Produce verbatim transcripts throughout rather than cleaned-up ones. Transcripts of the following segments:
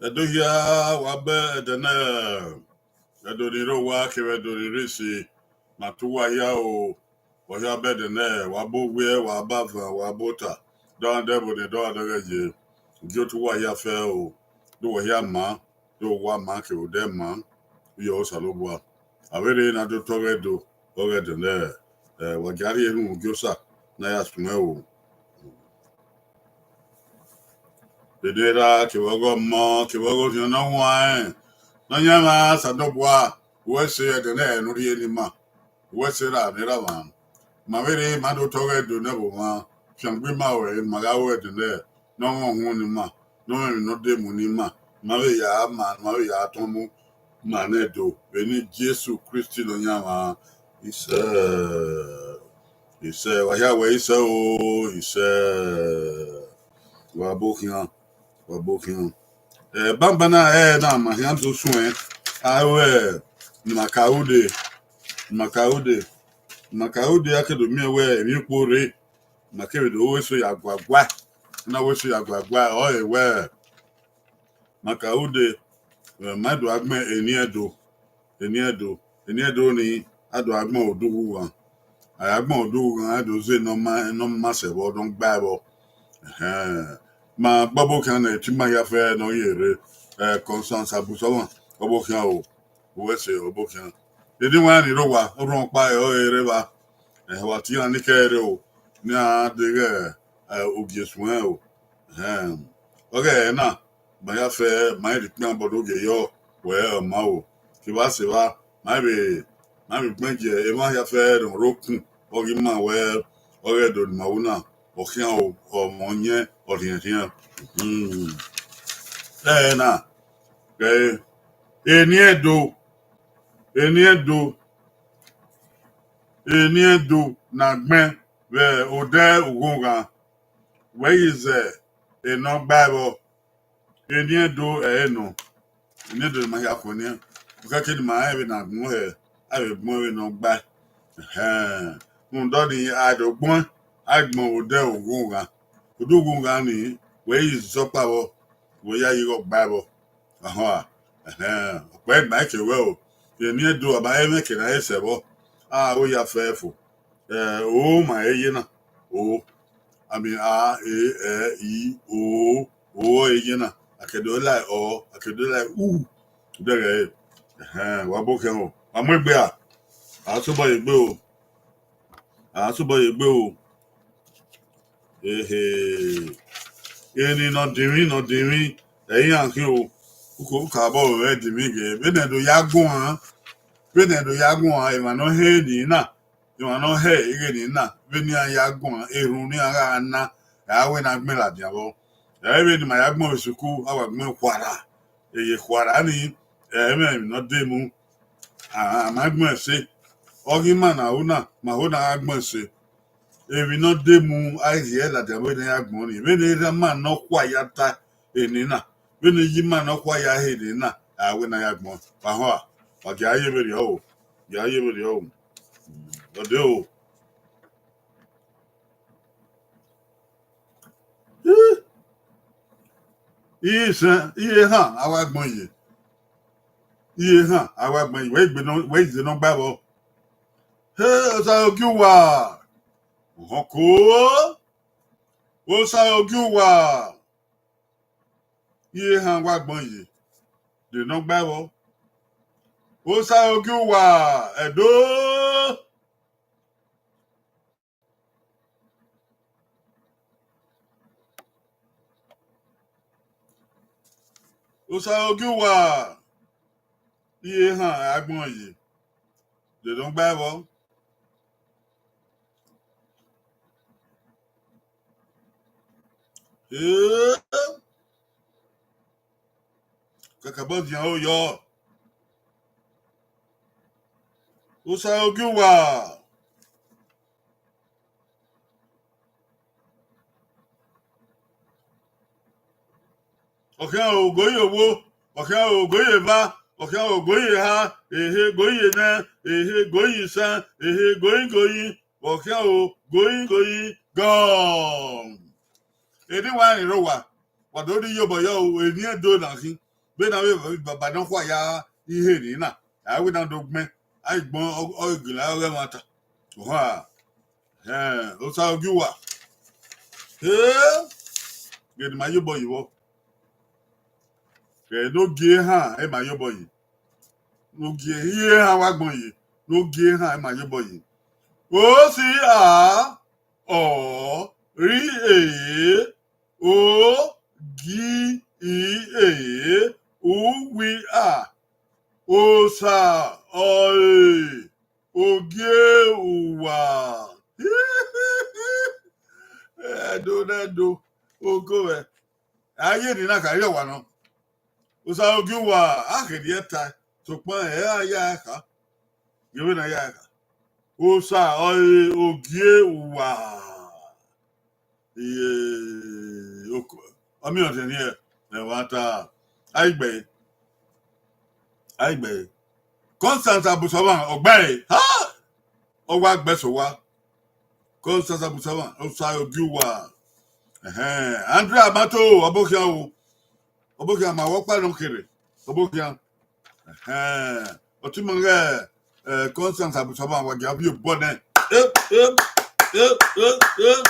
Ẹdo hia, wa bẹ ẹdẹ nẹ, ẹdo ni rre owa kevbe ẹdo ni rre isi, ma te uwa hia o, wa hia bẹ ẹdẹ nẹ, wa bọ owiẹ, wa bọ avan, wa bọ ota, dọgha dẹ ẹvbo ne dọgha dọghe ye, gie otu uwa hia fẹ o, do wẹ hia ma, do wa ma kevbe odẹ ma, u yọ Osanobua. A vbe rre ne a do tọ ọghe Ẹdo, ọghe ẹdẹ nẹ, wa gia rhie erhunmwu gie Osa ne a ya suẹn o. Vbene erha kevbe ọghe ọmọ kevbe ọghe orhiọn ne ọ huanrẹn, Nọyaẹnmwa Osanobua, wẹ sẹ ẹdẹ nẹ ne u rhie ne ima, wẹ sẹ erha ne erha mwa. Ma vbe rre ma do tọ ọghe Ẹdo ne ẹvbo mwa, fiangbe ima ruẹ, ma gha ru ẹdẹ nẹ, ne ọ mwẹ uhunmwu ne ima, ne ọ mwẹ emwi ne ọ de mu ne ima, ma vbe ya ma, ma vbe ya tọn mu ma nẹ Ẹdo, vbene Jesu Kristi Nọyaẹnmwa, isẹ, isẹ, wa hia wẹ isẹ o, isẹ, wa bọ khian, wa bọ khian. Ẹ, banbanna ẹre na ma khian do suẹn, a ru Makaude, Makaude, Makaude, a ke do miẹn wẹ emwi ukpo rre, ma kevbe do ru eso ya guaguae, na ru eso ya guaguae, ọ re wẹ, Makaude, ẹ, ma do gha gbẹn eni Ẹdo, eni Ẹdo, eni Ẹdo ni, a do gha gbẹn odughu ughan, a ya gbẹn odughu ughan, a do zẹ ne ọ ma, ne ọ ma sẹ vbọ, ne ọ gbae vbọ. Ẹhẹn. Ma gbe ọbo khian nẹ, te ima hia fẹ ne ọ ye rre, ẹ, Constance Abusọmwa, ọbo khian o, wẹ sẹ ọbo khian. Eni wa ni rre owa, orhunmwu ọkpa ẹre ọ re rre evba, ẹ, wa tie iran ni kẹ rre o, ne iran deghẹ, ẹ, ogie suẹn o. Ẹhẹn. Ọghe ẹre na, ma ya fẹ, ma i rhie ikpian bọ do gie yọ, wẹ ọ ma o. Kevbe a sẹ evba, ma vbe, ma vbe gbẹn gie emwa hia fẹ ne ọ rre okun, ọ ghi ma wẹ, ọghe Ẹdo ne ima ru na, ọ khian o, ọ mwẹ ọyẹn, ọ rhiẹnrhiẹn. Hmm. Ẹre na, ẹ, eni Ẹdo, eni Ẹdo, eni Ẹdo na gbẹn vbe odẹ ughonghan, wẹ i zẹ enọ gbae vbọ, eni Ẹdo ẹre nọ, eni Ẹdo ne ima hia khuẹnniẹn, okẹke ne ima rẹn vbene a gbẹn hẹ, a vbe gbẹn vbene ọ gbae. Ẹhẹn, rhunmwuda ọnii, a do gbẹn, a gbẹn odẹ ughonghan, odẹ ughonghan ni, wẹ i zẹ ọkpa vbọ, wẹ ya ye igho gbae vbọ. Ahọ, ẹhẹn, ọkpẹ ma ke wẹ o, eni Ẹdo, a ma he mwẹ eke ne a he sẹ vbọ, a ru ya fẹ fo, ẹ, o ma he ye na, o, I mean, a, e, ẹ, i, o, o he ye na, a ke do la ọ, a ke do la u, dẹghẹ, ẹhẹn, wa bọ khian o, wa mu egbe a, a sobọ ye egbe o, a sobọ ye egbe o. Ehe, eni ne ọ dinmwi, ne ọ dinmwi, ẹ i iran khian o, uko, uko abọ vbe dinmwi ghe, vbene Ẹdo ya guan, vbene Ẹdo ya guan, emwa ne ọ he eni na, emwa ne ọ he ighẹ eni na, vbene iran ya guan, erhunmwu ne iran gha na, ẹ a wẹ ne a gbẹn ladian vbọ. Ẹ i re vbene ima ya gbẹn vbe sukuru, a wa gbẹn khuarha, eye khuarha ni, ẹ i mwẹ emwi ne ọ de mu, a, a ma gbẹn ẹse. Ọ ghi ima ne a ru na, ma ho ne a gha gbẹn ẹse. Emwi ne ọ de mu, a i rhie ladian vbene iran ya gbẹn ọnii. Vbene erha ima ne ọ khua ya ta eni na, vbene iye ima ne ọ khua ya he eni na, a wẹ ne a ya gbẹn. Wa họn a, wa gia ye vberriọ o, gia ye vberriọ o. Ọ de o. Ih, isẹn, iye ehan, a wa gbẹn ye. Iye ehan, a wa gbẹn ye. Wẹ i gbe nọ, wẹ i ze nọ gba vbọ. He, Osa ogie uwa. Họn ko. Osa ogie uwa. Iye ehan wa gbẹn ye. De nọ gba vbọ. Osa ogie uwa, Ẹdo. Osa ogie uwa, iye ehan a gbẹn ye, de nọ gba vbọ. Ee, kakabọ dian o yọ. Osa ogie uwa. Ọ khian ogo ye owo, ọ khian ogo ye eva, ọ khian ogo ye eha, ehe go ye nẹ, ehe go ye isẹn, ehe go yi go yi, ọ khian ogo yi go yi gọọ. Eni wa rẹn rre owa, wa do rhie iyobọ yọ o, eni Ẹdo na khin. Vbene avbe baba nọkhua ya ihe ni na, a wẹ na do gbẹn, a i gbẹn ọ, ọ i gele ọghe ẹmwata. Oha, ẹn, Osa Ogiuwa. Ee, ghe ne ima ye obọ yi vbọ. Ẹ ne ogie ehan, ẹ ma ye obọ yi. Ne ogie ehan wa gbọn yi, ne ogie ehan, ẹ ma ye obọ yi. O si a, ọ, ri e, o, gi, i, e, u, wi, a. Osa, ọ, e, ogie uwa. Ẹdo ne ẹdo, oko mwẹ. A ye ni na kha, ẹ i re ọwa nọ. Osa Ogiuwa, a kherriẹ tae, sokpan ẹ ra ya ẹre kha. Ghe vbene a ya ẹre kha. Osa ọre ogie uwa. Iye, oko, ọmiọnrẹn ni ẹmwata, a i gbe ẹre, a i gbe ẹre. Constance Abusọmwa, ọ gbe ẹre, ha! Ọ wa gbe ẹre sẹ owa. Constance Abusọmwa, Osa Ogiuwa. Ẹhẹn, Andrea Mato, ọbokhian o. Ọbokhian ma wẹ ọkpa nọ kherhe. Ọbokhian. Ẹhẹn, ọtẹn mwẹ ghẹ, eh, Constance Abusọmwa, wa gia viọ obọ nẹ. Eh, eh, eh, eh, eh,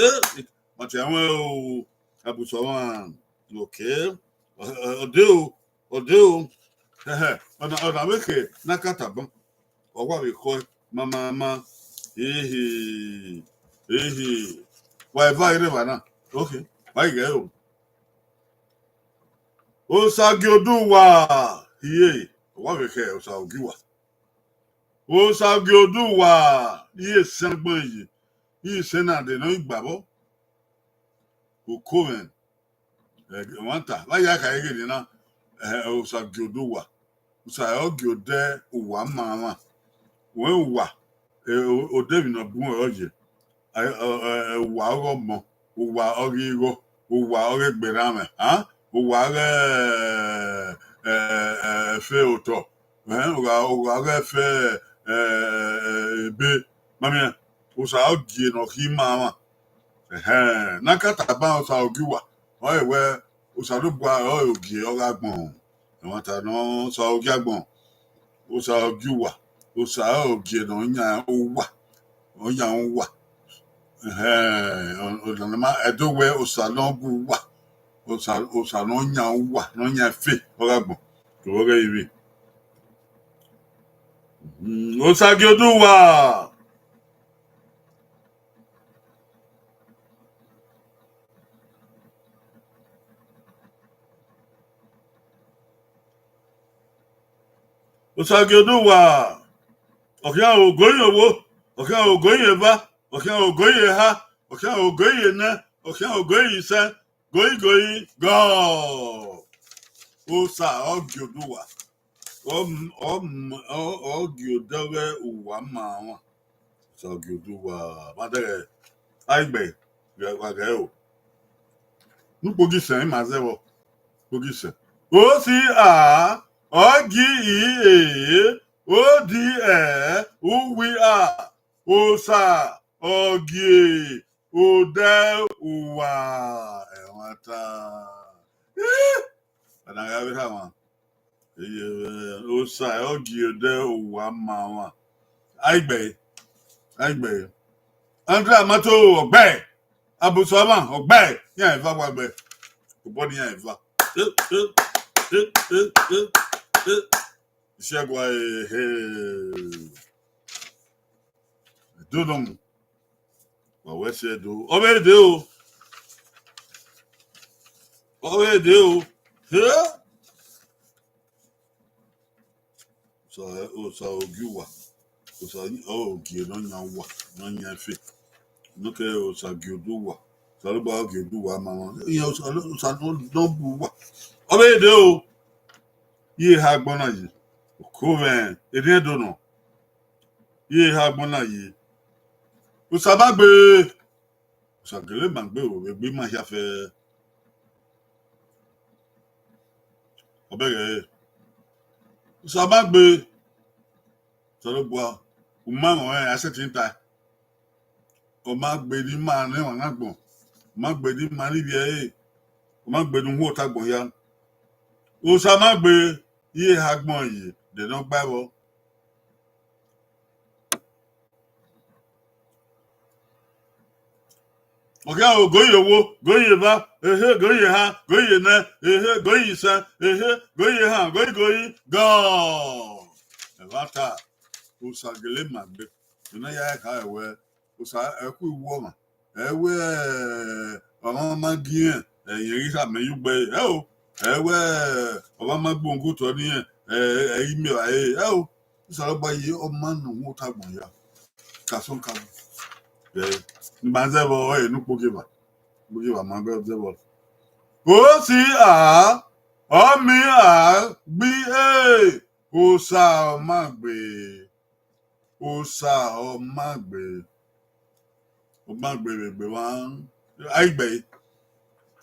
eh. Ma te wẹ o, Abusọmwa, okay. Ọ, ọ, ọ de o, ọ de o. Ẹhẹn, ọna, ọna vbe khe ne a ka tama. Ọ wa vbe khọe, ma, ma, ma. Ehe, ehe. Wa eva rre evba na. Okay, wa i ghẹ o. Osa gie oduwa, iye, ọ wa vbe khe Osa Ogiuwa. Osa gie oduwa, iye sẹ agbọn ye, iye sẹ na de nọ igba vbọ. Oko mwẹ, ẹmwata, vbe a ya kha ẹghẹ ne na, eh, Osa gie oduwa. Osa ọ gie odẹ uwa ma mwa. Wẹ uwa, eh, o-, odẹ emwi ne ọ bun ọre ọ ye. Eh, eh, eh, uwa ọghe ọmọ, uwa ọghe igho, uwa ọghe egbe erha mwẹ, a? Uwa ọghe, eh, eh, efe otọ, eh, uwa, uwa ọghe efe, eh, eh, ebe. Ma miẹn, Osa ọ gie ne ọ khin ma mwa. Ẹhẹn, ne a ka tama Osa Ogiuwa, ọ re wẹ Osanobua ọre ogie ọ gha gbọn. Ẹmwata nọ, Osa ogie agbọn, Osa Ogiuwa, Osa ọre ogie ne ọ yan uwa, ọ yan uwa. Ẹhẹn, ọ, ọ, ọ ma, ẹdẹ wẹ Osanobua, Osa, Osa ne ọ yan uwa, ne ọ yan efe, ọ gha gbọn. Kevbe ọghe ivbi. Mm, Osa gie oduwa. Osa gie oduwa, ọ khian ogoyin owo, ọ khian ogoyin eva, ọ khian ogoyin eha, ọ khian ogoyin enẹ, ọ khian ogoyin isẹ, goi goi gọ. Osa ọ gie oduwa, ọ m-, ọ m-, ọ, ọ gie odẹ ọghe uwa ma mwa. Osa ọ gie oduwa, ma dẹghẹ, a i gbe, wa ghẹ o. Ne ukpogisẹn ima zẹ vbọ, ukpogisẹn. O si a, ọ gi i e, o di ẹ, u wi a, Osa ọ gie odẹ uwa ẹmwata. Ih! Ọna gha vbe erha mwa. Eye, Osa ọ gie odẹ uwa ma mwa. A i gbe ẹre, a i gbe ẹre. Andrea Mato, ọ gbe ẹre. Abusọmwa, ọ gbe ẹre. Iran eva wa gbe ẹre. Obọ ne iran eva. Eh, eh, eh, eh, eh, eh. Isẹgua, ehe. Ẹdo nọ mu. Wa wẹ sẹ Ẹdo. Ọ vbe de o. Ọ vbe de o. He? Osa, Osa Ogiuwa. Osa ọ ogie ne ọ yan uwa, ne ọ yan efe. Ne ọ ke Osa gie oduwa. Osanobua ọ gie oduwa ma mwa. Iran Osa, Osa ne ọ, ne ọ bu uwa. Ọ vbe de o. Iye eha agbọn na ye. Oko mwẹ, erriẹn do nọ. Iye eha agbọn na ye. Osa ma gbe. Osa gele ma gbe o, vbe egbe ima hia fẹ. Ọ bẹghe ẹre. Osa ma gbe. Osanobua, u ma mwẹ ọnrẹn, a sẹtin tae. Ọ ma gbe ne ima ne emwa na agbọn. Ọ ma gbe ne ima ne ivbi ẹre. Ọ ma gbe ne uhuo ta agbọn hia. Osa ma gbe, iye eha agbọn yi, de ne ọ gba ẹvbo. Ọ khian ro, goyi owo, goyi eva, ehe, goyi eha, goyi enẹ, ehe, goyi isẹn, ehe, goyi eha, goyi goyi, gọọ. Ẹmwata, Osa gele ma gbe. Ena ya ẹre kha wẹẹ, Osa ẹ khu iwu ọmwa. Ẹ wẹ ọmwa ma gi irẹn, ẹ, irẹn ghi khama ẹre ye ugbe ẹre. Ẹ o, ẹ wẹ ọmwa ma gbe uwu otọ ne irẹn, ẹ, ẹ i miẹn evbare. Ẹ o, Osanobua ye ọ ma nọ uhunmwu otọ agbọn hia. Kasọn ka. Ẹ, ne ima zẹ vbọ, ọre ne ukpogieva. Ukpogieva ma gbe zẹ vbọ. Osi a, ọ miẹn a gbe, e, Osa ọ ma gbe. Osa ọ ma gbe, ọ ma gbe vbe egbe mwa. Aigbe.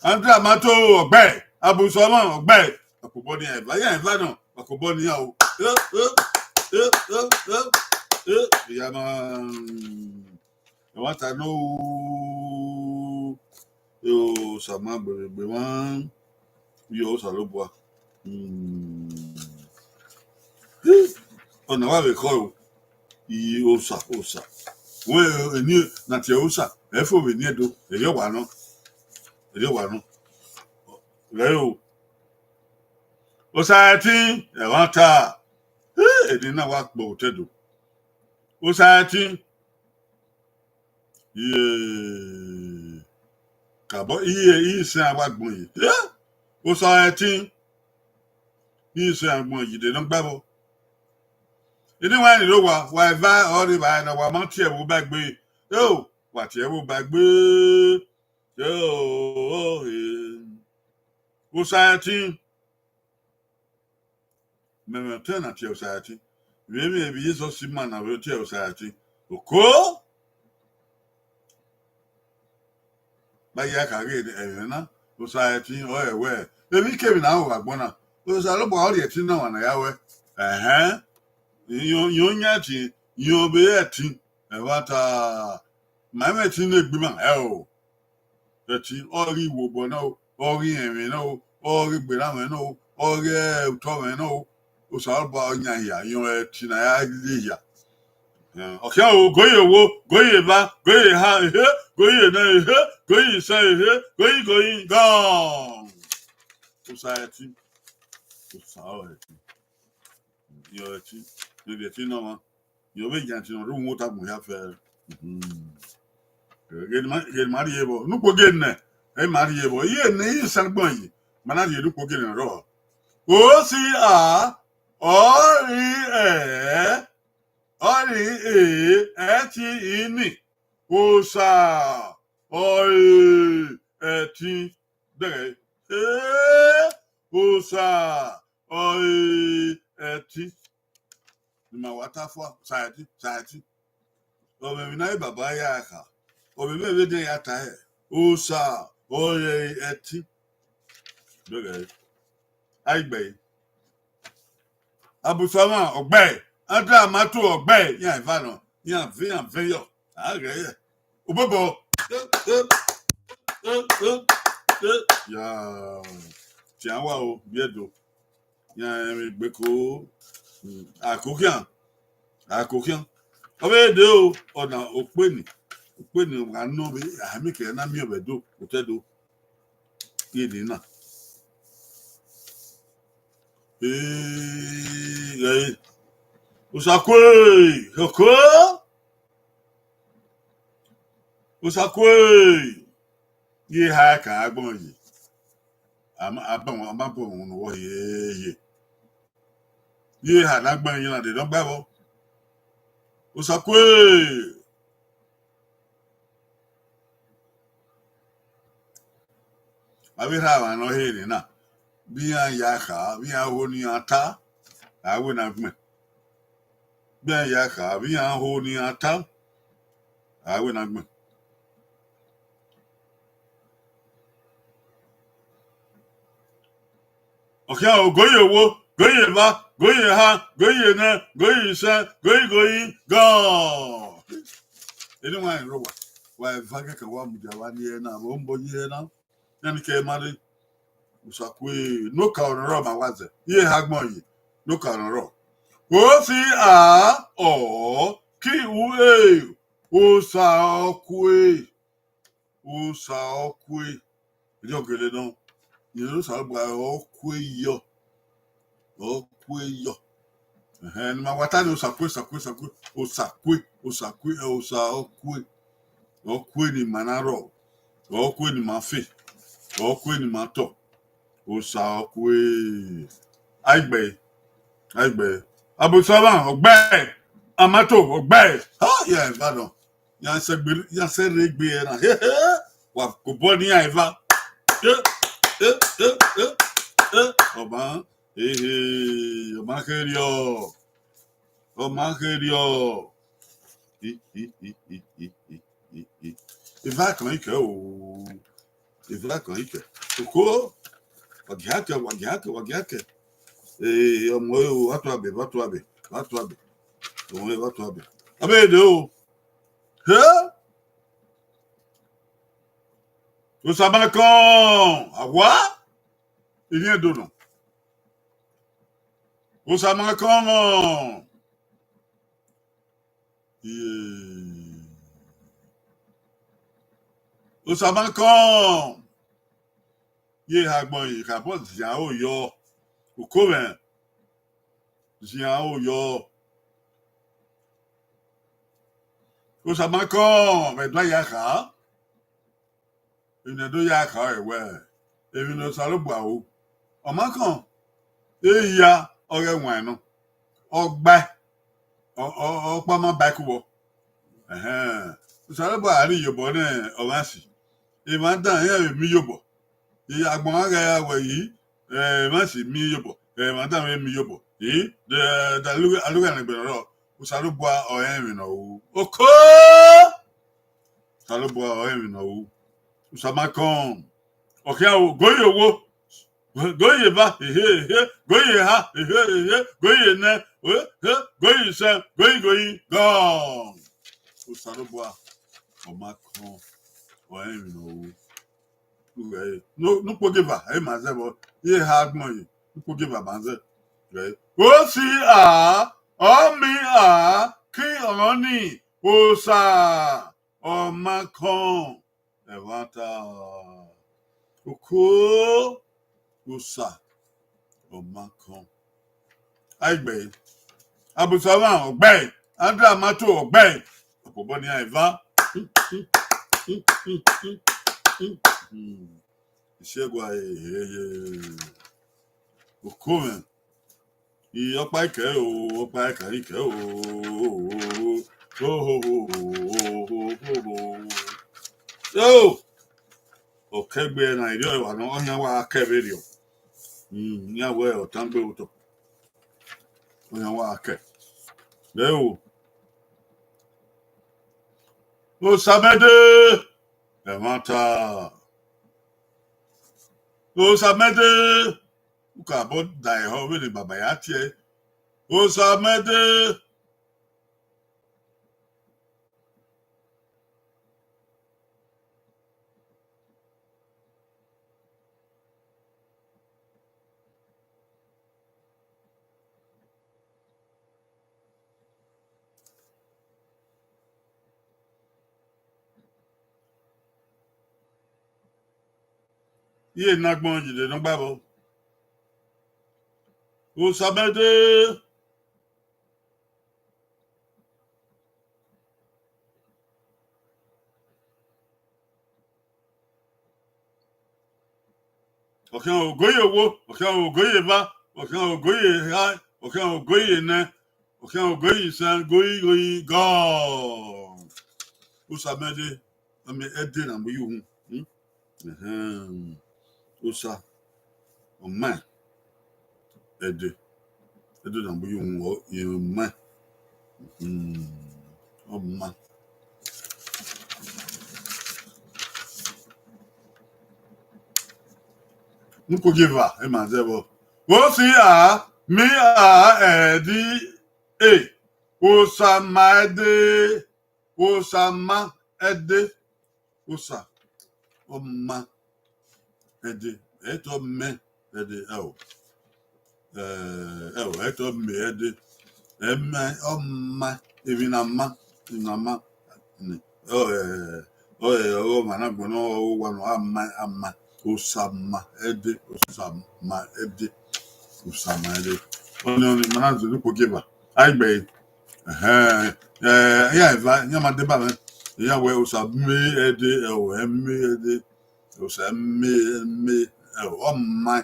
Andra ma to ọgbẹe, Abusọmọ ọgbẹe, akobọ ni eva, ya eva nọ, akobọ ni ya o. E, e, e, e, e, e, ya ma. Ẹmwata nọ, Osa ma gbe vbe egbe mwa, yo Osanobua. Hmm. Ọna wa vbe khọe o, i Osa, Osa. Wẹ eni na tie Osa, ẹ fo vbe eni Ẹdo, erriọ wa nọ. Erriọ wa nọ. Rẹ o. Osa ẹtin, ẹmwata. Eni na wa kpọ otọ Ẹdo. Osa ẹtin. Iye, kabọ, iye, iye isẹn a wa gbọn yi. Osa ẹtin. Iye isẹn a gbọn yi, de ne ọ gba ẹvbo. Eni wa ni rre owa, wa eva ọrre evbare na, wa ma tie ẹvbo ba egbe. Eo, wa tie ẹvbo ba egbe. Eo, e. Osa ẹtin. Mẹ mwẹ otọ na tie Osa ẹtin. Vbe emwi, vbe Jizọs ma na vbe tie Osa ẹtin. Oko. Ba ya ka ghe ẹmwẹ na, Osa ẹtin, ọ rẹn wẹ, emwi kemwi ne a ru vbe agbọn na, Osanobua ọ rhie ẹtin na ọmwa ne a ya wẹ. Ẹhẹn. Irẹn, irẹn yan ẹtin, irẹn vbe re ẹtin, ẹmwata, ma mwẹ ẹtin ne egbe ima, ẹ o. Ẹtin, ọ ghi wobọ na o, ọ ghi rẹn ẹmwẹ na o, ọ ghi gberra mwẹ na o, ọ ghi otọ mwẹ na o. Osanobua ọ yan hia, irẹn ẹtin ne a ya ye hia. Ọ khian o, goyi owo, goyi eva, goyi eha, ehe, goyi enẹ, ehe, goyi isẹn, ehe, goyi goyi, gọọ. Osa ẹtin. Osa ọ ẹtin. Irẹn ẹtin. Irẹn ẹtin nọ ọmwa. Irẹn vbe yan ẹtin ne ọ rre uhunmwu otọ agbọn hia fẹẹrẹ. Ghẹ ne ima, ghẹ ne ima rhie vbọ. Ne ukpogiẹ nẹ, ẹ ma rhie vbọ. Iye ne isan gbọn yi, ma na rhie ne ukpogiẹ nẹ rrọọ. Osi a, ọ ri ẹ, ọ ri e, ẹtin ini. Osa, ọ ri ẹtin. Dẹghẹ, e, Osa, ọ ri ẹtin. Ne ima wa ta fua, Osa ẹtin, Osa ẹtin. Ọ mwẹ emwi ne a re baba ya kha. Ọ mwẹ emwi vbe edẹ ya ta hẹ. Osa, ọ ri ẹtin. Dẹghẹ, aigbe. Abusọmọ ọgbẹe, Andra ma to ọgbẹe, iran eva nọ, iran vẹ, iran vẹ yọ. A ghẹ yẹ. Obọbọ. Ya. Tian wa o, biẹ do. Iran ẹmwẹ egbe ko. Akokhian. Akokhian. Ọ vbe de o, ọna okpeni. Okpeni wa nọ vbe, a mi kẹ na miẹn vbe do, otẹ do. Ye de na. Ee, ghẹ, Osakue, koko. Osakue. Ye ha ka agbọn yi. A ma, a ma bọ unu wọ ye ye. Ye ha na gbẹn yi na de nọ gba vbọ. Osakue. Avbe erha mwa ne ọ he rre na, vbe iran ya kha, vbe iran ho ne iran ta, a wẹ ne a gbẹn. Vbe iran ya kha, vbe iran ho ne iran ta, a wẹ ne a gbẹn. Ọ khian o, goyi owo, goyi eva, goyi eha, goyi enẹ, goyi isẹn, goyi goyi, gọọ. Eni wa rẹn rre owa, wa eva kẹkan wa mudia vba ni ẹre na, vbe ọ mbọ yi ẹre na, iran ni kẹ ma rre. Osakue, ne okaro ne ọ rrọọ ma wa zẹ. Iye eha agbọn yi, ne okaro ne ọ rrọọ. O si a, ọ, ki u e, Osakue. Osakue. Erriọ gele nọ. Irẹn ne Osanobua ọ kue yọ. Ọ kue yọ. Ẹhẹn, ne ima wa ta ni Osakue, Osakue, Osakue, Osakue, Osakue, ẹ, Osa ọ kue. Ọ kue ne ima na rrọọ. Ọ kue ne ima fe. Ọ kue ne ima tọ. Osakue. Aigbe. Aigbe. Abu Savan, ọ gbe. Amato, ọ gbe. Ha, ya eva nọ. Ya sẹ gbe, ya sẹ rre gbe ẹre na. He, he. Wa kobọ ne iran eva. E, e, e, e, e. Ọma, ehe, ọma kherriọ. Ọma kherriọ. I, i, i, i, i, i, i, i. Eva kan ikẹ o. Eva kan ikẹ. Oko. Wa gia kẹ, wa gia kẹ, wa gia kẹ. Ee, ọmọ ẹ o, wa tua be, wa tua be, wa tua be. Ọmọ ẹ, wa tua be. Abẹ de o. He? Osamakọn, awa. Irẹn do nọ. Osamakọn. Iye. Osamakọn. Iye eha agbọn yi, khabọ zian aro yọ. Uko mwẹ. Zian aro yọ. Osamakọn, vbe do ya kha. Emwi ne do ya kha ọre wẹẹ, emwi ne Osanobua ru, ọ ma khọn, ehia ọghe ẹwaẹn nọ, ọ gbae, ọ, ọ, ọkpa ma ba ẹkẹ vbọ. Ẹhẹn, Osanobua gha rhie iyobọ ne ọmwa si, emwa dan iran vbe miẹn iyobọ. Agbọn gha ghẹ ra wẹ yi, emwa si miẹn iyobọ, emwa dan vbe miẹn iyobọ. I, de, de alughe, alughe ne egbe ne ọ rrọọ, Osanobua ọre emwi ne ọ ru. Oko! Osanobua ọre emwi ne ọ ru. Osamakọn. Ọ khian ru, go ye owo, go ye eva, ehe, ehe, go ye eha, ehe, ehe, go ye enẹ, ehe, go ye isẹn, go ye, go ye, gọn. Osanobua, ọ ma kọn, ọre emwi ne ọ ru. Ne ukpogieva, ẹ ma zẹ vbọ, iye eha agbọn yi, ne ukpogieva ma zẹ. Osi a, ọ miẹn a, ki ọnrẹn ni, Osa, ọ ma kọn, ẹmwata. Oko, Osa, ọ ma kọn. Aigbe, Abusavan, ọ gbe, Andra Mato, ọ gbe. Ọkpọbọ ni a eva. Isiẹgua, ehe, ye. Oko mwẹ. I, ọkpa ikẹ o, ọkpa ikẹ ikẹ o. Ohohoho. So, ọ kẹ egbe na, erriọ wa nọ, ọ yan wa kẹ vberriọ. Hmm, iran wẹ ọ tangbe otọ. Ọ yan wa kẹ. Vbe o. Osamẹde, ẹmwata. Osamẹde, u ka bọ da ehọ vbene baba ya tie ẹe. Osamẹde. Iye ne agbọn yi dede ne ọ gba vbọ. Osamẹde. Ọ khian ogo ye owo, ọ khian ogo ye eva, ọ khian ogo ye eha, ọ khian ogo ye enẹ, ọ khian ogo ye isẹn, goi, goi, gọọ. Osamẹde, ọ miẹn ẹdẹ na mu ye uhunmwu. Hmm? Ẹhẹn. Osa, ọ ma ẹdẹ, ẹdẹ na mu ye uhunmwu, ọ, ọ ma. Hmm. Ọ ma. Ne ukpogieva, ẹ ma zẹ vbọ. Osi a, miẹn a, ẹdẹ, e, Osa ma ẹdẹ, Osa ma ẹdẹ, Osa, ọ ma ẹdẹ, Ẹtọ mẹ ẹdẹ, ẹo. Eh, ẹo, ẹtọ mẹ ẹdẹ. Ẹmẹ, ọ ma, emwi na ma, emwi na ma. Ọ, eh, ọ, eh, ọghe ọmwa na gbẹnnẹ, ọ, ọ wa nọ, a ma, a ma. Osa ma ẹdẹ, Osa ma ẹdẹ, Osa ma ẹdẹ. Ọni, ọni, ma na zẹ ne ukpo gie ba. A i gbe ẹre. Ẹhẹn, eh, iran eva, iran ma deba mwẹ. Iran wẹẹ Osa mẹ ẹdẹ, ẹo, ẹmẹ ẹdẹ. Osa mẹ, mẹ, ẹo, ọ ma,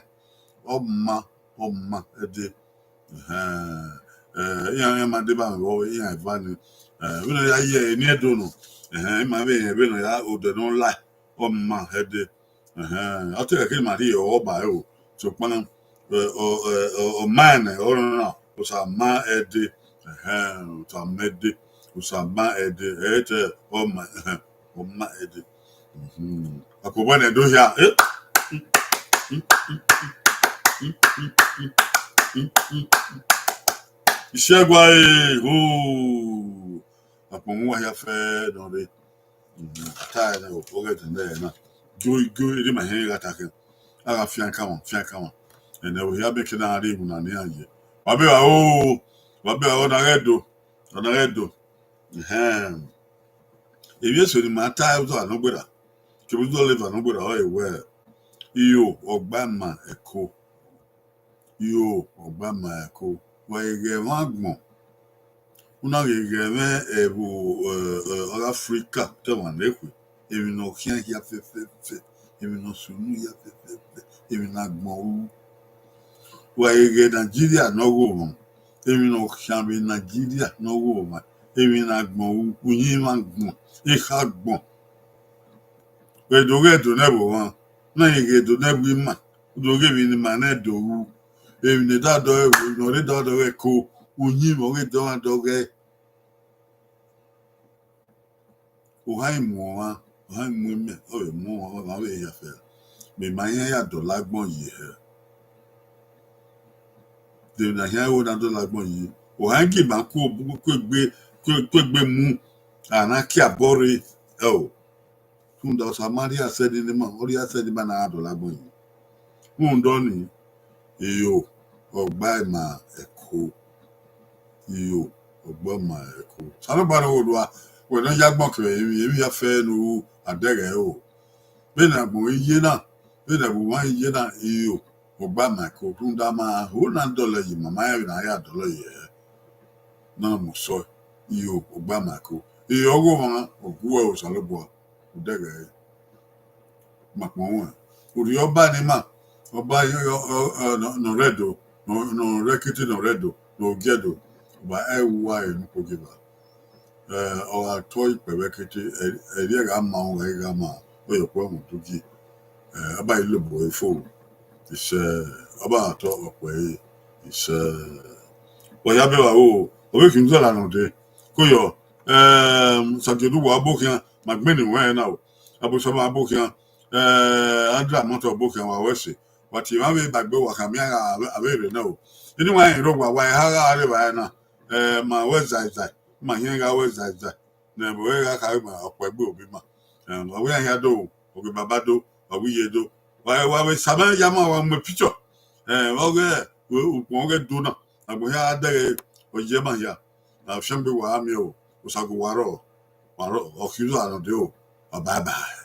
ọ ma, ọ ma ẹdẹ. Ẹhẹn, eh, iran, iran ma deba mwẹ vbe iran eva ni. Eh, vbene ọ ya ye eni Ẹdo nọ, ẹhẹn, ima vbe rẹn vbene ọ ya odẹ ne ọ la, ọ ma ẹdẹ. Ẹhẹn, ọ te khẹke ma rhie ọba ẹre o, sokpan, eh, ọ, eh, ọ, ọ ma ẹnẹ, ọ rọnrọn, Osa ma ẹdẹ. Ẹhẹn, Osa ma ẹdẹ, Osa ma ẹdẹ, ẹ te ọ ma, ọ ma ẹdẹ. Mhm. Akpobọ nẹ do hia. Eh? Isiẹgua e, ho. Akpọnmwẹ uwa hia fẹ nọ rre. Mhm. A ta ẹre nẹ, ọghe ẹdẹ nẹ na. Gio, gio, erriọ ma hẹn gha ta khian. A gha fian kanmwa, fian kanmwa. Ẹnẹ vbe hia bẹkẹ na rre iwinna ne iran ye. Wa be ra o, wa be ra o, na ghẹ do, na ghẹ do. Ẹhẹn. Emwi eso ne ima ta ẹzọ anọgberra, kevbe uzọla eva nọgberra, ọre wẹẹ, iyo, ọgba ima ẹko. Iyo, ọgba ima ẹko. Wa ghi ghẹ ẹmwẹ agbọn, u na ghi ghẹ ẹmwẹ ẹvbo, eh, eh, ọghe Africa, te ọmwa ne ekhue, emwi ne ọ khian hia fẹfẹfẹ, emwi ne ọ sunu hia fẹfẹfẹ, emwi ne agbọn ru. Wa ghi ghẹ Nigeria ne ọ gho mwa, emwi ne ọ khian vbe Nigeria ne ọ gho mwa, emwi ne agbọn ru, uyinmwẹ agbọn, ekha agbọn. Wẹ do ghe do nẹ vbe ọmwa, na ghi ghe do nẹ vbe ima, u do ghe emwi ne ima nẹ do ru, emwi ne da dọ, ne ọ rre da dọ ghẹ ko, uyinmwẹ ọ ghe dọ mwa dọ ghẹ. Ohan i mu ọmwa, ohan i mu imẹ, ọ vbe mu ọmwa, ọmwa vbe ya fẹ. Mẹ ma hia ya dọlọ agbọn yi hẹ. De emwi ne a hia ru na dọlọ agbọn yi? Ohan i gie ima ku obu, ku egbe, ku, ku egbe mu, a na kie abọ rre, ẹo. Rhunmwuda Osa ma rhie asẹ ni ne ima, ọ rhie asẹ ne ima na gha dọlọ agbọn yi. Rhunmwuda ọnii, iyo, ọgba ima ẹko. Iyo, ọgba ima ẹko. Osanobua ne ọ ghe orua, wẹ ne ọ ya agbọn kevbe emwi, emwi hia fẹ ne u ru adẹghẹ ẹro. Vbene agbọn i ye na, vbene ẹvbo mwa i ye na, iyo, ọgba ima ẹko. Rhunmwuda ma ho na dọlọ yi, ma ma rẹn vbene a ya dọlọ yi hẹ. Na mu sẹ, iyo, ọgba ima ẹko. Iyo, ọghe ọmwa, ọ gu ẹre Osanobua, odẹghẹ ẹre. Ma kpọnmwẹ. Orhiọn ọba ne ima, ọba ne ọ rre Ẹdo, ne ọ rre Ekiti, ne ọ rre Ẹdo, ne ọ gie Ẹdo, ọba ẹre wa ẹre ne ukpo gie ba. Eh, ọ gha tọ ikpẹvbe Ekiti, ẹ, ẹre gha ma, ọ gha ma, ọ yọ kpọnmwẹ udugie. Eh, ọba i lobọ ẹre fo, isẹ, ọba tọ ọkpẹ ẹre, isẹ. Wa ya bẹghe o, ọ vbe khin uzọla nọ dee. Ko yọ, eh, Sagiodu wa ọbo khian, ma gbẹn ne wẹ na o. Abosọmọ ọbo khian, eh, Andrew Amoto ọbo khian, wa wẹ ẹse. Wa tie emwa vbe ba egbe, wa khama iran gha avbe, avbe rre na o. Eni wa rẹn rre owa, wa eha gha rre evbare na, eh, ma wẹ zaizai, ma hiẹn gha wẹ zaizai. Ne ẹvbo ẹre gha khare ma ọkpẹgbe obi ma. Eh, wa wẹ iran hia do, wa wẹ baba do, wa wẹ iye do. Wa, wa vbe sa mwẹ ya ma, wa mu picture. Eh, wa ghẹ, ukpọn ghẹ do na. Agbọn hia gha dẹghe, ọ ye ma hia. Na fiangbe wa gha miẹn o, Osago wa rrọọ, wa rrọọ, ọ khian uzọla nọ dee o, wa bye bye.